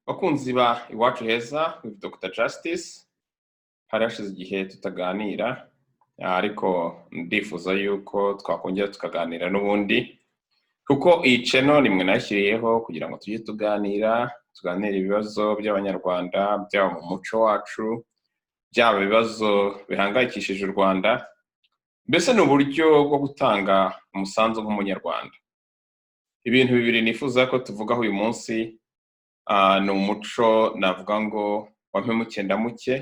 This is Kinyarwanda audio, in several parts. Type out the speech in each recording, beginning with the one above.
Bakunzi ba Iwacu Heza with Dr Justice, hari hashize igihe tutaganira, ariko ndifuza yuko twakongera tukaganira n'ubundi, kuko iyi channel nimwe nashyiriyeho kugira ngo tujye tuganira, tuganire ibibazo by'Abanyarwanda, byaba mu muco wacu, byaba ibibazo bihangayikishije u Rwanda, mbese ni uburyo bwo gutanga umusanzu nk'Umunyarwanda. Ibintu bibiri nifuza ko tuvugaho uyu munsi ni umuco navuga ngo wa mpemuke ndamuke,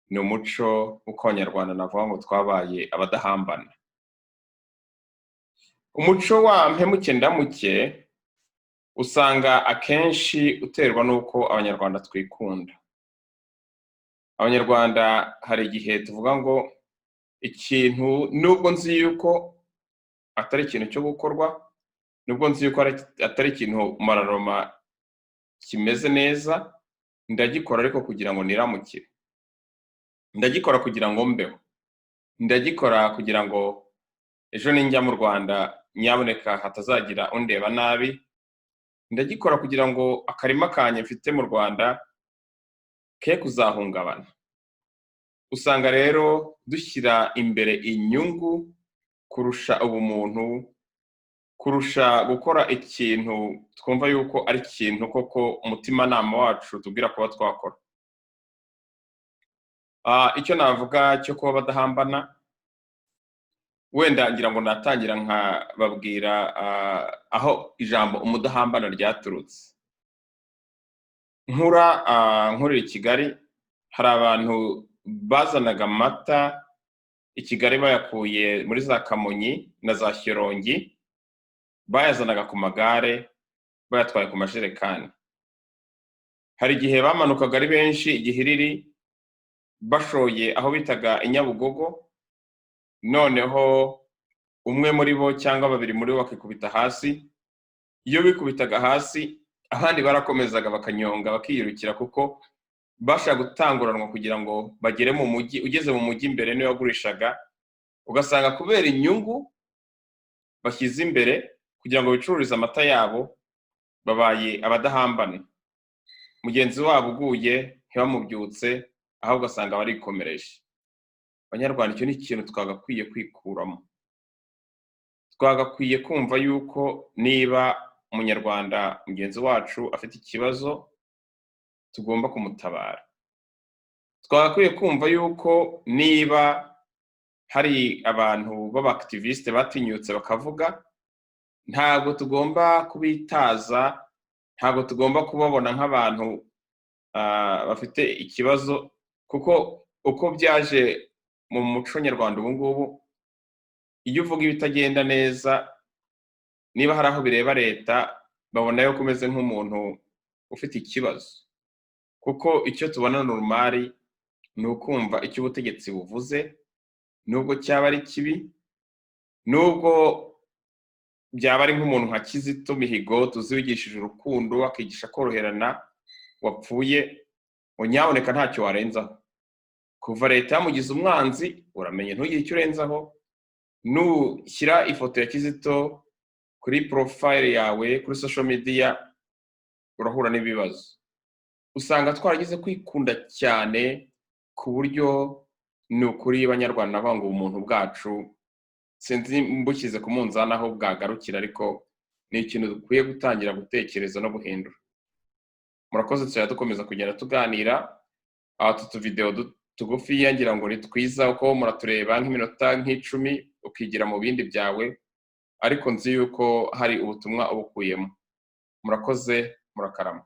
ni umuco w'uko Abanyarwanda navuga ngo twabaye abadahambana. Umuco wa mpemuke ndamuke usanga akenshi uterwa n'uko Abanyarwanda twikunda. Abanyarwanda hari igihe tuvuga ngo ikintu nubwo nzi yuko atari ikintu cyo gukorwa, nubwo nzi yuko atari ikintu mararoma kimeze neza, ndagikora ariko kugira ngo niramukire, ndagikora kugira ngo mbeho, ndagikora kugira ngo ejo ninjya mu Rwanda nyaboneka hatazagira undeba nabi, ndagikora kugira ngo akarima kanjye mfite mu Rwanda ke kuzahungabana. Usanga rero dushyira imbere inyungu kurusha ubumuntu, kurusha gukora ikintu twumva yuko ari ikintu koko umutimanama wacu tubwira kuba twakora. Icyo navuga cyo kuba badahambana, wenda ngira ngo natangira nkababwira aho ijambo umudahambana ryaturutse. Nkura, nkurira i Kigali, hari abantu bazanaga amata i Kigali bayakuye muri za Kamonyi na za Shyorongi, bayazanaga ku magare bayatwaye ku majerekani. Hari igihe bamanukaga ari benshi igihiriri bashoye aho bitaga i Nyabugogo, noneho umwe muri bo cyangwa babiri muri bo bakikubita hasi. Iyo bikubitaga hasi, abandi barakomezaga bakanyonga bakiyirukira, kuko bashaka gutanguranwa kugira ngo bagere mu mujyi. Ugeze mu mujyi imbere niwe wagurishaga. Ugasanga kubera inyungu bashyize imbere kugira ngo bicururize amata yabo, babaye abadahambana. Mugenzi wabo uguye ntibamubyutse, ahubwo ugasanga barikomereje. Abanyarwanda, icyo ni ikintu twagakwiye kwikuramo. Twagakwiye kumva yuko niba Umunyarwanda mugenzi wacu afite ikibazo, tugomba kumutabara. Twagakwiye kumva yuko niba hari abantu b'aba activistes batinyutse bakavuga, ntabwo tugomba kubitaza, ntabwo tugomba kubabona nk'abantu bafite ikibazo, kuko uko byaje mu muco nyarwanda ubu ngubu, iyo uvuga ibitagenda neza, niba hari aho bireba leta, babona yuko umeze nk'umuntu ufite ikibazo. Kuko icyo tubona normal ni ukumva icyo ubutegetsi buvuze, nubwo cyaba ari kibi, nubwo byaba ari nk'umuntu nka Kizito Mihigo tuzi wigishije urukundo, akigisha koroherana, wapfuye, ngo nyaboneka ntacyo warenzaho. Kuva leta yamugize umwanzi, uramenye ntugire icyo urenzaho. Nushyira ifoto ya Kizito kuri profile yawe kuri social media, urahura n'ibibazo. Usanga twaragize kwikunda cyane ku buryo ni ukuri, Banyarwanda, navuga ngo ubumuntu bwacu sinzi mbushyize ku munzani aho bwagarukira, ariko ni ikintu dukwiye gutangira gutekereza no guhindura. Murakoze, tuzajya dukomeza kugenda tuganira. Utu tuvidewo tugufiya ngira ngo ni twiza, uko muratureba nk'iminota nk'icumi ukigira mu bindi byawe, ariko nzi yuko hari ubutumwa ubukuyemo. Murakoze, murakarama.